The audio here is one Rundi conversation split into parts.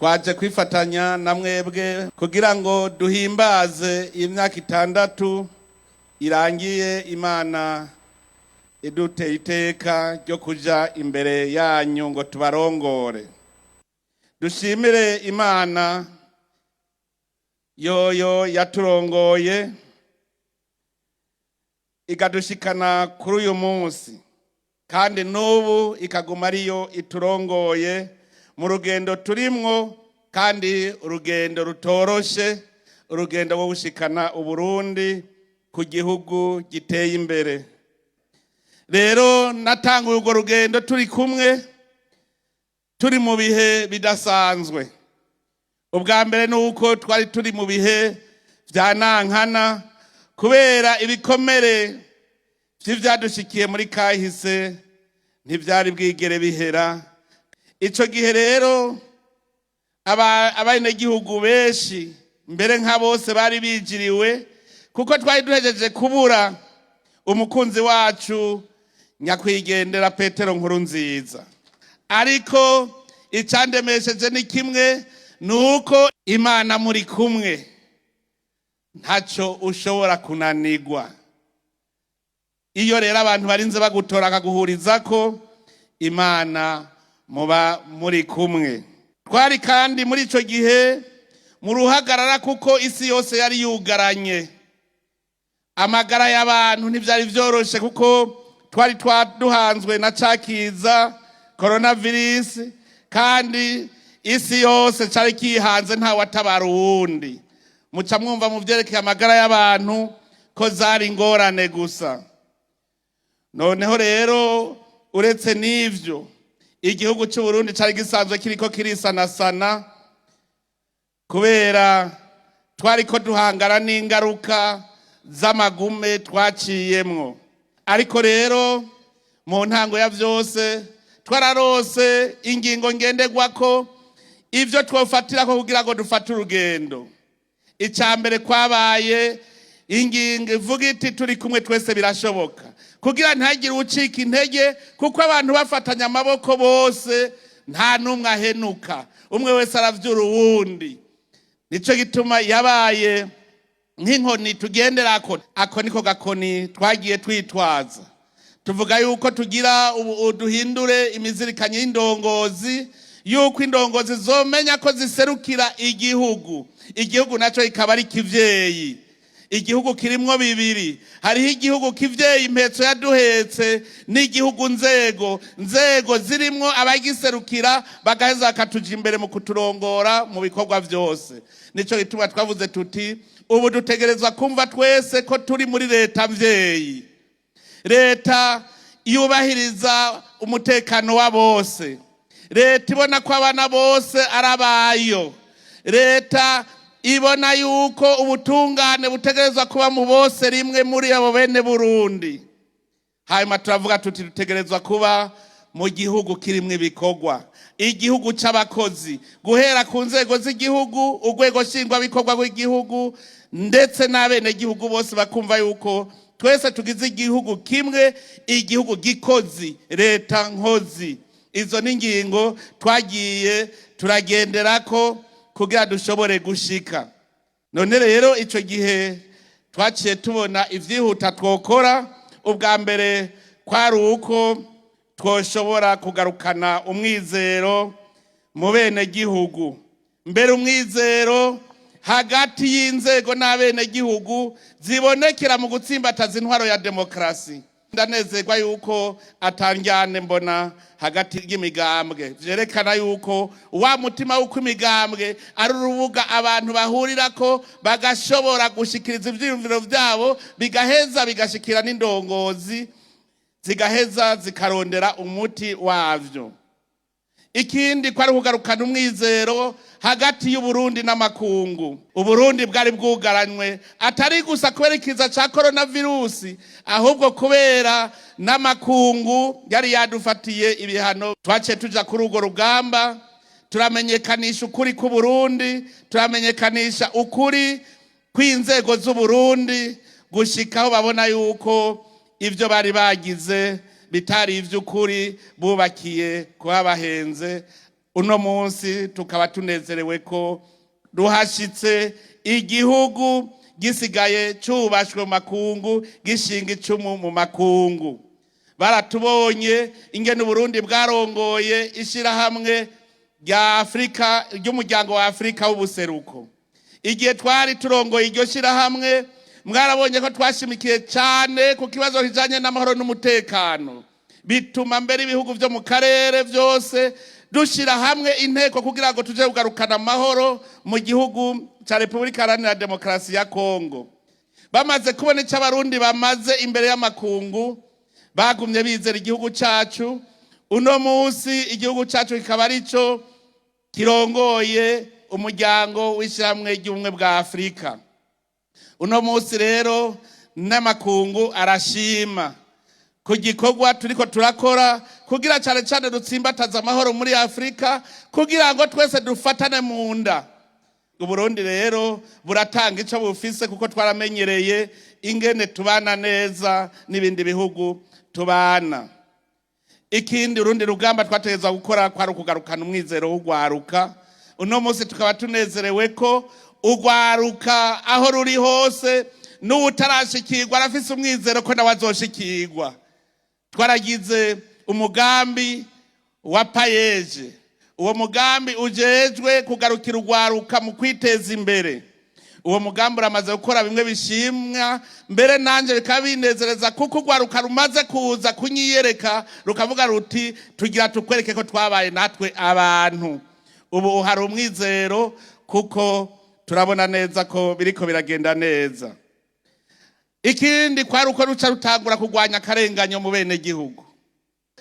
Twaje kwifatanya na mwebwe kugira ngo duhimbaze imyaka 6 irangiye Imana iduteye iteka ryo kuja imbere yanyu ngo tubarongore. Dushimire Imana yoyo yaturongoye ikadushikana kuri uyu munsi, kandi n'ubu ikaguma ariyo iturongoye mu rugendo turimwo, kandi urugendo rutoroshe, urugendo rwo gushikana Uburundi ku gihugu giteye imbere. Rero natanguye urwo rugendo turi kumwe, turi mu bihe bidasanzwe. Ubwa mbere ni uko twari turi mu bihe vya nankana kubera ibikomere vy'ivyadushikiye muri kahise ntivyari bwigere bihera. Ico gihe rero abenegihugu benshi, mbere nka bose, bari bijiriwe kuko twari duhejeje kubura umukunzi wacu nyakwigendera Petero Nkurunziza. Ariko icandemesheje ni kimwe, ni uko Imana muri kumwe ntaco ushobora kunanigwa. Iyo rero abantu barinze bagutora akaguhurizako, Imana muba muri kumwe. Twari kandi muri ico gihe mu ruhagarara kuko isi yose yari yugaranye. Amagara y'abantu ntivyari vyoroshe kuko twari twaduhanzwe na cakiza coronavirus, kandi isi yose cari kihanze, ntawatabara uwundi. Muca mwumva mu vyerekeye amagara y'abantu ko zari ingorane gusa. Noneho rero uretse n'ivyo, igihugu c'u Burundi cari gisanzwe kiriko kirisanasana kubera twariko duhangana n'ingaruka z'amagume twaciyemwo. Ariko rero mu ntango ya vyose twararose ingingo ngenderwako, ivyo twofatirako kugira ngo dufate urugendo. Icya mbere kwabaye ingingo ivuga iti: "Turi kumwe twese birashoboka", kugira ntihagire ucika intege, kuko abantu bafatanya amaboko bose nta n'umwe ahenuka, umwe wese aravyura uwundi. Nico gituma yabaye nk'inkoni tugenderako. Ako niko gakoni twagiye twitwaza, tuvuga yuko tugira ubu duhindure imizirikanye y'indongozi, yuko indongozi zomenya ko ziserukira igihugu, igihugu naco kikaba ari kivyeyi. Igihugu kirimwo bibiri: hariho igihugu kivyeyi, impetso yaduhetse, n'igihugu nzego, nzego zirimwo abagiserukira bagaheza bakatuja imbere mu kuturongora mu bikorwa vyose. Nico gituma twavuze tuti: ubu dutegerezwa kumva twese ko turi muri leta mvyeyi, leta yubahiriza umutekano wa bose, leta ibona ko abana bose ari abayo, leta ibona yuko ubutungane butegerezwa kuba mu bose rimwe muri abo bene Burundi. Hanyuma turavuga tuti: dutegerezwa kuba mu gihugu kirimwo ibikorwa, igihugu c'abakozi, guhera ku nzego z'igihugu, urwego nshingwabikorwa rw'igihugu, ndetse n'abenegihugu bose bakumva yuko twese tugize igihugu kimwe, igihugu gikozi, leta nkozi. Izo ni ingingo twagiye turagenderako kugira dushobore gushika. None rero ico gihe twaciye tubona ivyihuta twokora. Ubwa mbere kwari uko twoshobora kugarukana umwizero mu benegihugu, mbere umwizero hagati y'inzego n'abenegihugu zibonekera mu gutsimbataza intwaro ya demokarasi. Ndanezerwa yuko atanjyane mbona hagati y'imigambwe, vyerekana yuko wa mutima w'uko imigambwe ari urubuga abantu bahurirako bagashobora gushikiriza ivyiyumviro vyabo, bigaheza bigashikira n'indongozi, zigaheza zikarondera umuti wavyo. Ikindi ko ari kugarukana umwizero hagati y'Uburundi n'amakungu. Uburundi bwari bwugaranywe atari gusa kubera ikiza ca coronavirusi, ahubwo kubera n'amakungu yari yadufatiye ibihano. Twaciye tuja kuri urwo rugamba, turamenyekanisha ukuri k'Uburundi, turamenyekanisha ukuri kw'inzego z'Uburundi, gushikaho babona yuko ivyo bari bagize bitari ivy'ukuri, bubakiye kuba bahenze. Uno munsi tukaba tunezerewe ko ruhashitse, igihugu gisigaye cubashwe mu makungu, gishinga icumu mu makungu. Baratubonye ingene Uburundi bwarongoye ishirahamwe rya Afurika, ry'Umuryango wa Afurika w'Ubuseruko. Igihe twari turongoye iryo shirahamwe, mwarabonye ko twashimikiye cyane ku kibazo kijanye n'amahoro n'umutekano, bituma mbere ibihugu vyo mu karere vyose dushira hamwe inteko kugira ngo tuje kugarukana amahoro mu gihugu ca Repubulika Iharanira Demokarasi ya Kongo. Bamaze kubona icyo Abarundi bamaze imbere y'amakungu, bagumye bizera igihugu cacu. Uno munsi igihugu cacu kikaba arico kirongoye umuryango w'Ishyirahamwe ry'Ubumwe bwa Afurika. Uno munsi rero n'amakungu arashima ku gikorwa turiko turakora kugira cane cane dutsimbataza amahoro muri Afurika, kugira ngo twese dufatane mu nda. Uburundi rero buratanga ico bufise, kuko twaramenyereye ingene tubana neza n'ibindi bihugu tubana. Ikindi, urundi rugamba twategerezwa gukora kwari ukugarukana umwizero w'ugwaruka. Uno munsi tukaba tunezerewe ko ugwaruka aho ruri hose, n'uwutarashikirwa arafise umwizero ko nawe azoshikirwa. Twaragize umugambi wa PAEEJ. Uwo mugambi ujejwe kugarukira ugwaruka mu kwiteza imbere. Uwo mugambi uramaze gukora bimwe bishimwa, mbere nanje bikaba binezereza, kuko ugwaruka rumaze kuza kunyiyereka, rukavuga ruti: "Tugira tukwereke ko twabaye natwe abantu." Ubu hari umwizero, kuko turabona neza ko biriko biragenda neza. Ikindi kwari uko ruca rutangura kurwanya akarenganyo mu bene gihugu.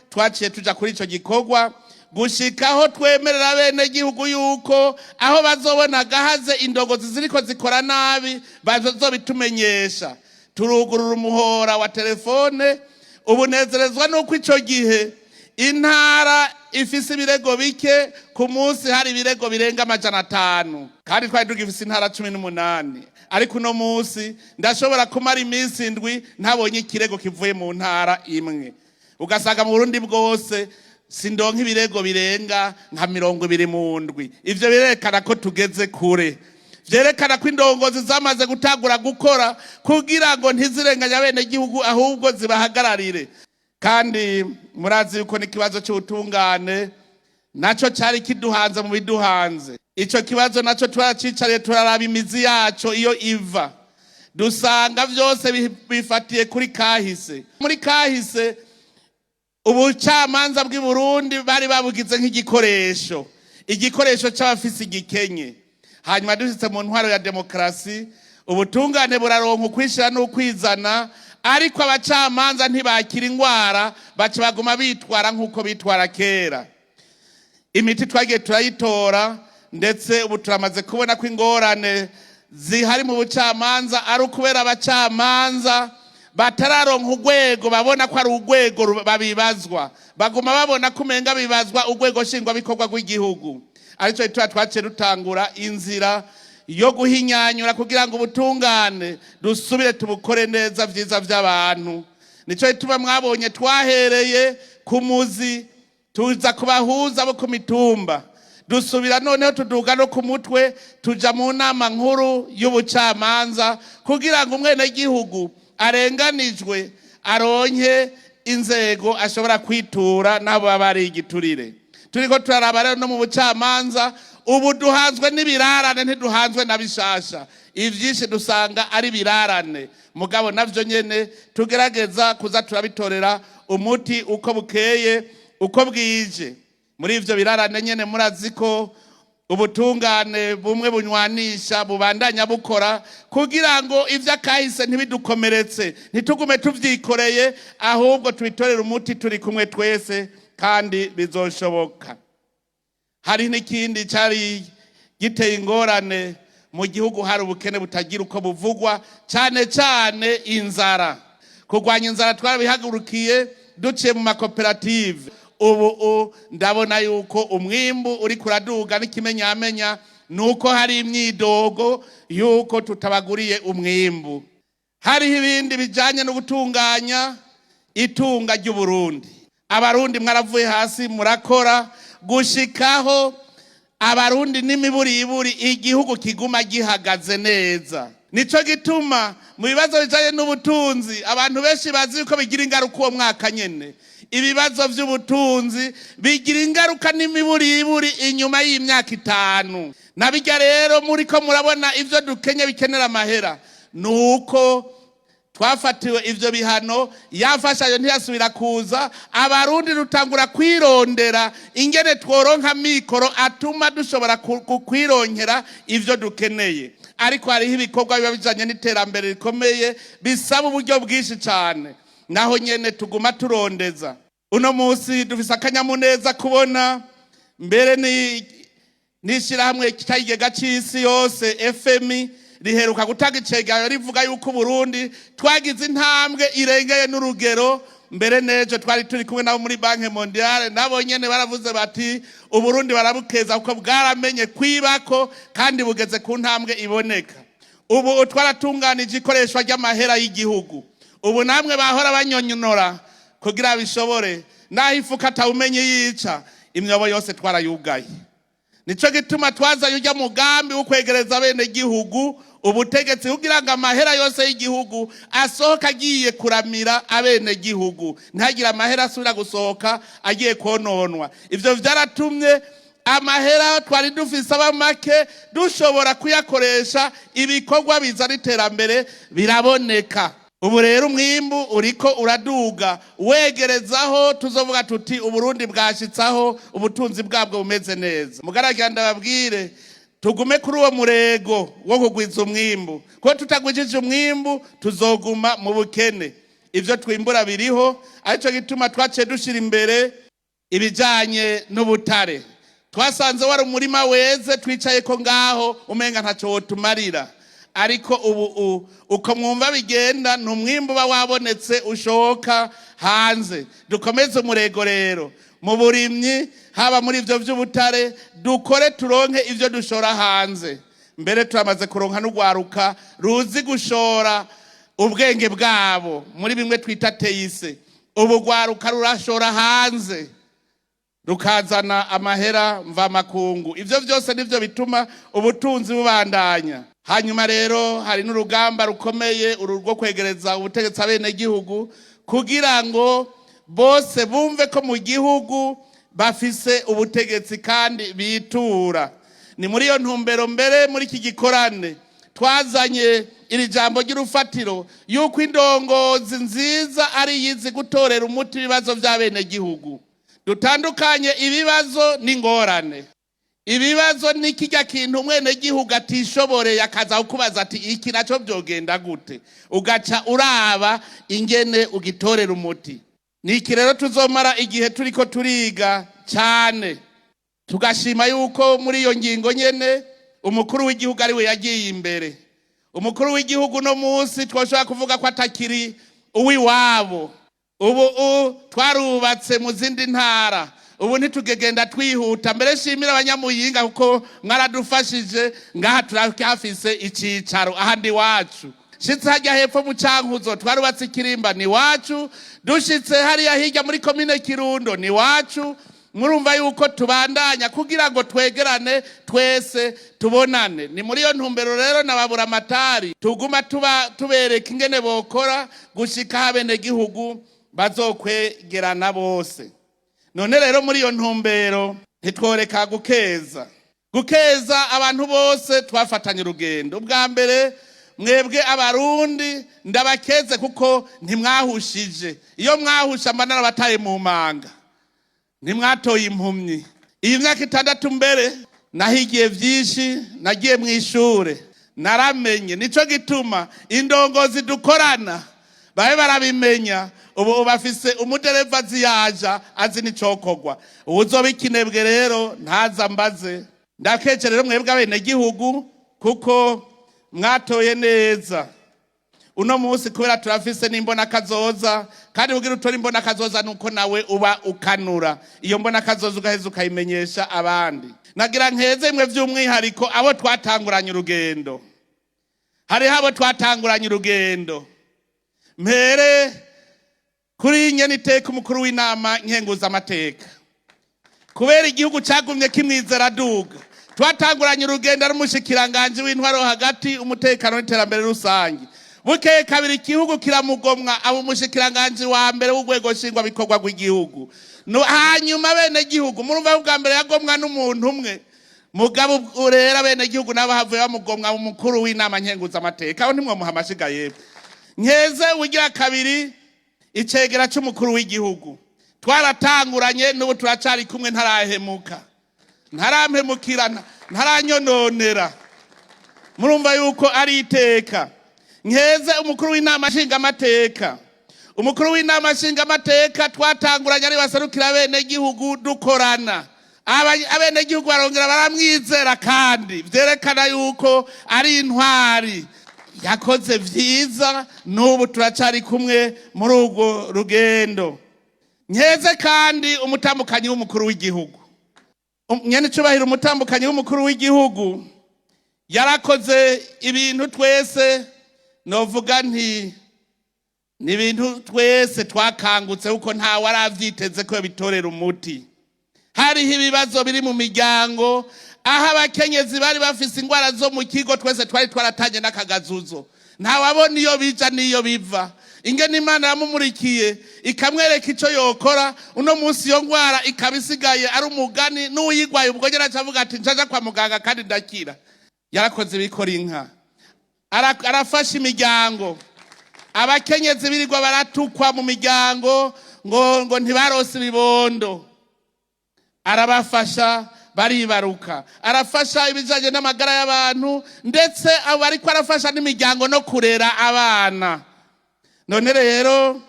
Twaciye tuja kuri ico gikorwa gushikaho twemerera bene gihugu yuko aho bazobona gahaze, indongozi ziriko zikora nabi, bazobitumenyesha. Turugurura umuhora wa telefone. Ubunezerezwa nuko ico gihe intara ifise ibirego bike, ku munsi hari ibirego birenga 500, kandi twari tugifise intara 18. Ariko uno munsi ndashobora kumara iminsi 7 ntabonye ikirego kivuye mu ntara imwe. Ugasanga mu Burundi bwose sindonka ibirego birenga nka 20 mu ndwi. Ivyo birerekana ko tugeze kure, vyerekana ko indongozi zamaze gutangura gukora kugira ngo ntizirenganye abenegihugu, ahubwo zibahagararire. Kandi murazi yuko n'ikibazo cy'ubutungane naco cari kiduhanze mu biduhanze. Ico kibazo naco turacicariye, turaraba imizi yaco iyo iva, dusanga vyose bifatiye kuri kahise. Muri kahise, ubucamanza bw'i Burundi bari babugize nk'igikoresho, igikoresho c'abafise igikenye. Hanyuma dushitse mu ntwaro ya demokarasi, ubutungane buraronka ukwishira n'ukwizana, ariko abacamanza ntibakira ingwara, baca baguma bitwara nk'uko bitwara kera. Imiti twagiye turayitora, ndetse ubu turamaze kubona ko ingorane zihari mu bucamanza ari ukubera abacamanza batararonka urwego babona ko ari urwego babibazwa. Baguma babona ko umenga bibazwa urwego nshingwabikorwa rw'igihugu. Aricyo gituma twaciye dutangura inzira yo guhinyanyura kugira ngo ubutungane dusubire tubukore neza, vyiza vy'abantu. Nico gituma mwabonye twahereye ku muzi, tuza kubahuza bo ku mitumba, dusubira noneho tuduga no ku mutwe, tuja mu nama nkuru y'ubucamanza, kugira ngo umwenegihugu arenganijwe aronke inzego ashobora kwitura n'abo baba ari igiturire. Turiko turaraba rero no mu bucamanza, ubu duhanzwe n'ibirarane, ntiduhanzwe na bishasha. Ivyinshi dusanga ari birarane, mugabo navyo nyene tugerageza kuza turabitorera umuti uko bukeye uko bwije. Muri ivyo birarane nyene, murazi ko ubutungane bumwe bunywanisha bubandanya bukora kugira ngo ivy'akahise ntibidukomeretse, ntitugume tuvyikoreye, ahubwo tubitorere umuti turi kumwe twese, kandi bizoshoboka. Hari n'ikindi cari giteye ingorane mu gihugu: hari ubukene butagira uko buvugwa, cyane cyane inzara. Kurwanya inzara twarabihagurukiye duciye mu makoperative. Ubu ndabona yuko umwimbu uri kuraduga, n'ikimenyamenya ni uko hari imyidogo yuko tutabaguriye umwimbu. Hariho ibindi bijyanye no gutunganya itunga ry'Uburundi. Abarundi mwaravuye hasi murakora. Gushikaho Abarundi n'imiburiburi igihugu kiguma gihagaze neza. Nico gituma mu bibazo bijanye n'ubutunzi, abantu benshi bazi yuko bigira ingaruka uwo mwaka nyene. Ibibazo vy'ubutunzi bigira ingaruka n'imiburiburi inyuma y'imyaka 5. Nabirya rero muriko murabona ivyo dukenye bikenera amahera, nuko twafatiwe ivyo bihano, yafashayo ntiyasubira kuza. Abarundi rutangura kwirondera ingene tworonka mikoro atuma dushobora kwironkera ivyo dukeneye. Ariko hariho ibikorwa biba bijanye n'iterambere rikomeye bisaba uburyo bwinshi cane, naho nyene tuguma turondeza. Uno munsi dufise akanyamuneza kubona mbere ni n'ishyirahamwe cy'ikigega cy'isi yose FMI riheruka gutanga icegeranyo rivuga yuko Uburundi twagize intambwe irengeye n'urugero. Mbere n'ejo twari turi kumwe nabo muri Banque Mondiale, nabo nyene baravuze bati Uburundi barabukeza kuko bwaramenye kwibako kandi bugeze ku ntambwe iboneka. Ubu twaratunganije ikoreshwa ry'amahera y'igihugu. Ubu namwe bahora banyonyonora kugira bishobore, naho ifuka atawumenye yica, imyobo yose twarayugaye. Nico gituma twazaye ujya mugambi wo kwegereza bene gihugu ubutegetsi, kugira ngo amahera yose y'igihugu asohoka agiye kuramira abene gihugu, ntihagire amahera asubira gusohoka agiye kononwa. Ivyo vyaratumye amahera twari dufise aba make, dushobora kuyakoresha ibikorwa bizana iterambere, biraboneka. Ubu rero umwimbu uriko uraduga wegerezaho tuzovuga tuti Uburundi bwashitsaho ubutunzi bwabwo bumeze neza. Mugaragira ndababwire, tugume kuri uwo murego wo kugwiza umwimbu, kuko tutagwijije umwimbu tuzoguma mu bukene. Ivyo twimbura biriho, arico gituma twaciye dushira imbere ibijanye n'ubutare. Twasanze wari umurima weze twicaye ko ngaho umenga ntaco wotumarira, ariko ubu uko mwumva bigenda ni umwimbu uba wabonetse ushoka hanze. Dukomeze umurego rero mu burimyi, haba muri ivyo vy'ubutare, dukore turonke ivyo dushora hanze. Mbere turamaze kuronka n'urwaruka ruzi gushora ubwenge bwabo muri bimwe twita teyise. Ubu rwaruka rurashora hanze rukazana amahera mvamakungu. Ivyo vyose nivyo bituma ubutunzi bubandanya. Hanyuma rero hari n'urugamba rukomeye uru rwo kwegereza ubutegetsi abenegihugu, kugira ngo bose bumve ko mu gihugu bafise ubutegetsi kandi bitura. Ni muri iyo ntumbero mbere muri iki gikorane twazanye iri jambo ry'urufatiro yuko indongozi nziza ari iyizi gutorera umuti ibibazo by'abenegihugu. Dutandukanye ibibazo n'ingorane. Ibibazo ni kijya kintu umwenegihugu atishoboreye akaza kukubaza ati iki nacyo byogenda gute, ugaca uraba ingene ugitorera umuti. Ni iki rero tuzomara igihe turiko turiga cyane, tugashima yuko muri iyo ngingo nyene umukuru w'igihugu ari we yagiye imbere. Umukuru w'igihugu no munsi twoshobora kuvuga ko atakiri uw'iwabo. Ubu twarubatse mu zindi ntara, ubu ntitugegenda twihuta. Mbere shimira Abanyamuyinga kuko mwaradufashije, ngaha turacyafise icicaro ahandi iwacu. Shitse hajya hepfo mu Cankuzo twarubatse ikirimba, ni iwacu. Dushitse hariya hirya muri komine Kirundo, ni iwacu. Murumva yuko tubandanya kugira ngo twegerane twese tubonane. Ni muri iyo ntumbero rero nababura amatari tuguma tuba tubereka ingene bokora gushika abenegihugu bazokwegerana bose. None rero muri iyo ntumbero ntitworeka gukeza abantu bose twafatanye urugendo. Ubwa mbere mwebwe Abarundi ndabakeze kuko ntimwahushije. Iyo mwahusha mba narabataye mu manga. Ntimwatoye impumyi iyi myaka 6. Mbere nahigiye byinshi, nagiye mu ishure naramenye. Nico gituma indongozi dukorana babe barabimenya. Ubu bafise umudereva azi yaja azi n'icokorwa. Uwuzoba ikinebwe rero ntaza mbaze. Ndakeje rero mwebwe abenegihugu kuko mwatoye neza uno munsi, kubera turafise n'imbona kazoza. Kandi kugira utore imbona kazoza nuko nawe uba ukanura iyo mbona kazoza, ugaheza ukayimenyesha abandi. Nagira nkeze imwe by'umwihariko abo twatanguranye urugendo. Hariho abo twatanguranye urugendo, mpere kuri nyene iteka umukuru w'inama nkenguzamateka. Kubera igihugu cagumye kimwizera aduga. Twatanguranye urugendo ari umushikiranganji w'intwaro hagati, umutekano n'iterambere rusange. Bukeye kabiri igihugu kiramugomwa, aba umushikiranganji wa mbere w'urwego nshingwabikorwa rw'igihugu. Hanyuma bene gihugu murumva bwa mbere yagomwa n'umuntu umwe, mugabo rero bene gihugu nabo havuye bamugomwa umukuru w'inama nkenguzamateka. Aho ntimwomuha amashiga yepfo. Nkeze ugira kabiri, icegera c'umukuru w'igihugu. Twaratanguranye, n'ubu turacari kumwe, ntarahemuka, ntarampemukira, ntaranyononera. Murumva yuko ari iteka. Nkeze umukuru w'inama nshingamateka. Umukuru w'inama nshingamateka twatanguranye ari baserukira bene gihugu, dukorana. Abenegihugu barongera baramwizera, kandi vyerekana yuko ari intwari yakoze vyiza. N'ubu turacari kumwe muri urwo rugendo. Nkeze kandi umutambukanyi w'umukuru w'igihugu. Nyene icubahiro umutambukanyi w'umukuru w'igihugu yarakoze ibintu twese novuga nti ni ibintu twese twakangutse, kuko ntawe aravyiteze ko bitorera umuti. Hariho ibibazo biri mu miryango, aho abakenyezi bari bafise ingwara zo mu kigo. Twese twari twaratanye n'akagazuzo, ntawabona iyo bija n'iyo biva. Ingene Imana yamumurikiye ikamwereka ico yokora, uno munsi iyo ngwara ikaba isigaye ari umugani, n'uwuyigwaye ubwo nyene aca avuga ati: "Ncaja kwa muganga kandi ndakira." Yarakoze ibikora inka. Arafasha imiryango. Abakenyezi birirwa baratukwa mu miryango ngo ntibarose ibibondo, arabafasha baribaruka. Arafasha ibijanye n'amagara y'abantu, ndetse abo ariko arafasha n'imiryango no kurera abana. None rero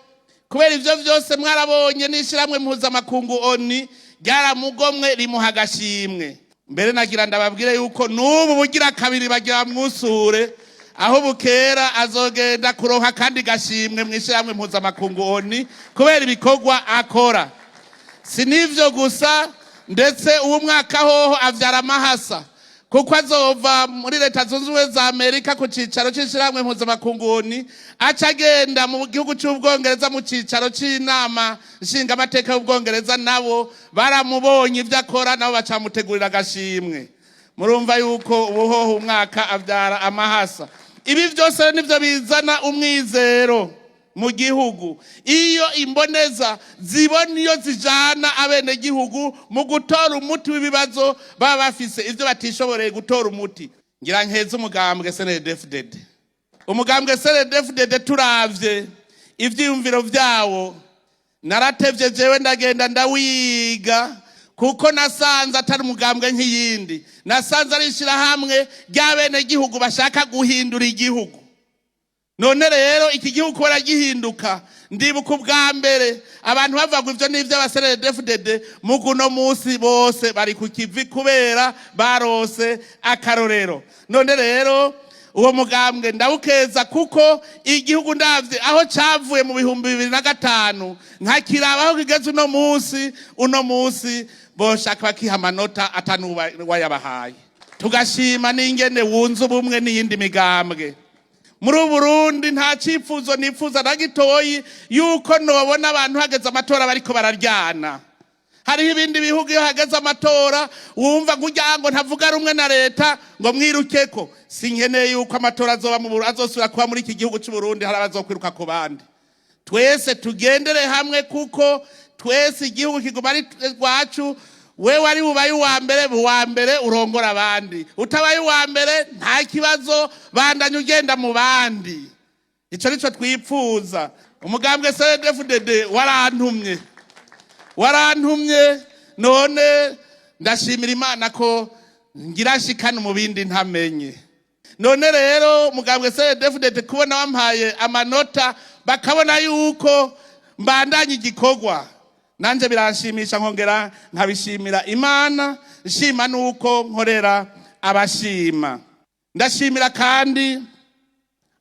kubera ivyo vyose, mwarabonye n'ishirahamwe mpuzamakungu ONU ryaramugomwe, rimuha agashimwe. Mbere nagira ndababwire yuko n'ubu bugira kabiri bagira bamwusure, aho bukera azogenda kuronka kandi gashimwe mu ishirahamwe mpuzamakungu ONU kubera ibikorwa akora. Si n'ivyo gusa, ndetse uwo mwaka hoho avyara amahasa, kuko azova muri Leta Zunze Ubumwe za Amerika ku cicaro c'ishirahamwe mpuzamakungu ONU, aca agenda mu gihugu c'Ubwongereza mu cicaro c'inama nshingamateka y'Ubwongereza. Nabo baramubonye ivyo akora, nabo bacamutegurira agashimwe. Murumva yuko ubuhoho umwaka avyara amahasa. Ibi vyose nivyo bizana umwizero mu gihugu, iyo imboneza zibona iyo zijana abenegihugu mu gutora umuti w'ibibazo baba bafise, ivyo batishoboreye gutora umuti. Ngira nkeze umugambwe CNDD-FDD. Umugambwe CNDD-FDD, turavye ivyiyumviro vyawo, naratevye jewe ndagenda ndawiga, kuko nasanze atari umugambwe nk'iyindi. Nasanze ari ishirahamwe ry'abenegihugu bashaka guhindura igihugu. None rero iki gihugu kubera gihinduka, ndibuka ubwa mbere abantu bavuga ngo ivyo ni ivy'aba CNDD-FDD, muguno munsi bose bari ku kivi kubera barose akarorero. None rero uwo mugambwe ndawukeza, kuko igihugu ndavye aho cavuye mu 2005, nkakiraba aho kigeze uno munsi, uno munsi boshaka bakiha amanota atanuwayabahaye. Tugashima n'ingene wunze ubumwe n'iyindi migambwe muri Burundi. Nta cyifuzo nifuza na gitoyi yuko nobona abantu hageze amatora bariko bararyana. Hariho ibindi bihugu iyo hageze amatora wumva kugira ngo ntavuga rumwe na leta ngo mwirukeko. Sinkeneye yuko amatora azoba mu Burundi, azosubira kuba muri iki gihugu cy'u Burundi, hari abazokwiruka ku bandi. Twese tugendere hamwe, kuko twese igihugu kiguma ari rwacu. Wewe ari bubaye uwa mbere, uwa mbere urongora abandi. Utabaye uwa mbere, nta kibazo, bandanya ugenda mu bandi. Ico nico twipfuza. Umugambwe CNDD-FDD warantumye, warantumye. None ndashimira Imana ko ngira nshikane mu bindi ntamenye. None rero umugambwe CNDD-FDD, kubona wampaye amanota, bakabona yuko mbandanya igikorwa, nanje biranshimisha, nkongera nkabishimira Imana, nshima nuko nkorera abashima. Ndashimira kandi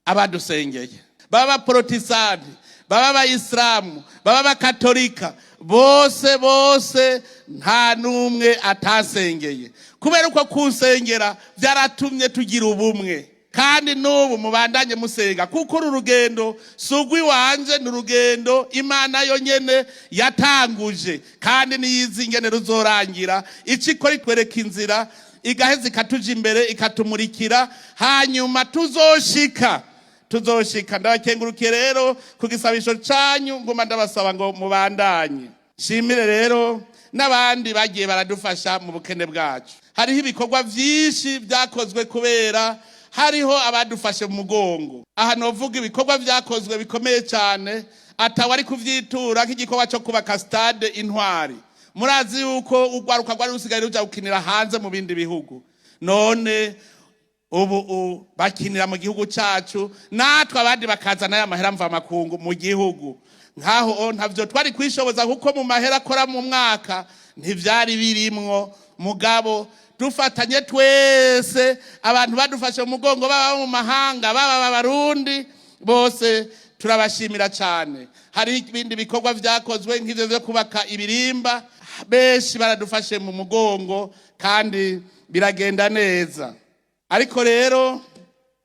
abadusengeye, baba abaporotisitanti, baba abayisilamu, baba abakatolika, bose bose, nta n'umwe atasengeye. Kubera uko kunsengera byaratumye tugira ubumwe. Kandi n'ubu mubandanye musenga, kuko uru rugendo si urw'iwanje, ni urugendo Imana yo nyene yatanguje, kandi niyizi ingene ruzorangira. Ico ikora, itwereka inzira, igaheza ikatuja imbere, ikatumurikira, hanyuma tuzoshika, tuzoshika. Ndabakengurukiye rero ku gisabisho canyu, nguma ndabasaba ngo mubandanye. Nshimire rero n'abandi bagiye baradufasha mu bukene bwacu. Hariho ibikorwa vyinshi vyakozwe kubera hariho abadufashe mu mugongo. Aha novuga ibikorwa vyakozwe bikomeye cyane atawe ari kuvyitura, nk'igikorwa cyo kubaka stade Intwari. Murazi yuko urwaruka rwari rusigaye ruja gukinira hanze mu bindi bihugu, none ubu bakinira mu gihugu cacu, natwe abandi bakazana ya mahera mvamakungu mu gihugu. Nkaho ntavyo twari kwishoboza, kuko mu mahera akora mu mwaka ntivyari birimwo. Mugabo dufatanye twese, abantu badufashe mu mugongo, baba mu mahanga, baba Abarundi, bose turabashimira cyane. Hari ibindi bikorwa vyakozwe nk'ivyo vyo kubaka ibirimba, benshi baradufashe mu mugongo kandi biragenda neza. Ariko rero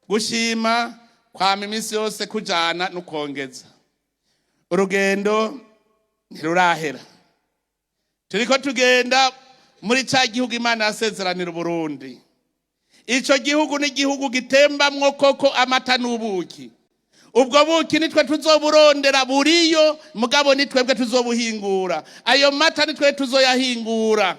gushima kwama iminsi yose kujana n'ukongeza. Urugendo ntirurahera, turiko tugenda muri ca gihugu Imana yasezeranira Uburundi. Ico gihugu ni igihugu gitembamwo koko amata n'ubuki. Ubwo buki nitwe tuzoburondera, buriyo, mugabo nitwebwe tuzobuhingura. Ayo mata nitwe tuzoyahingura.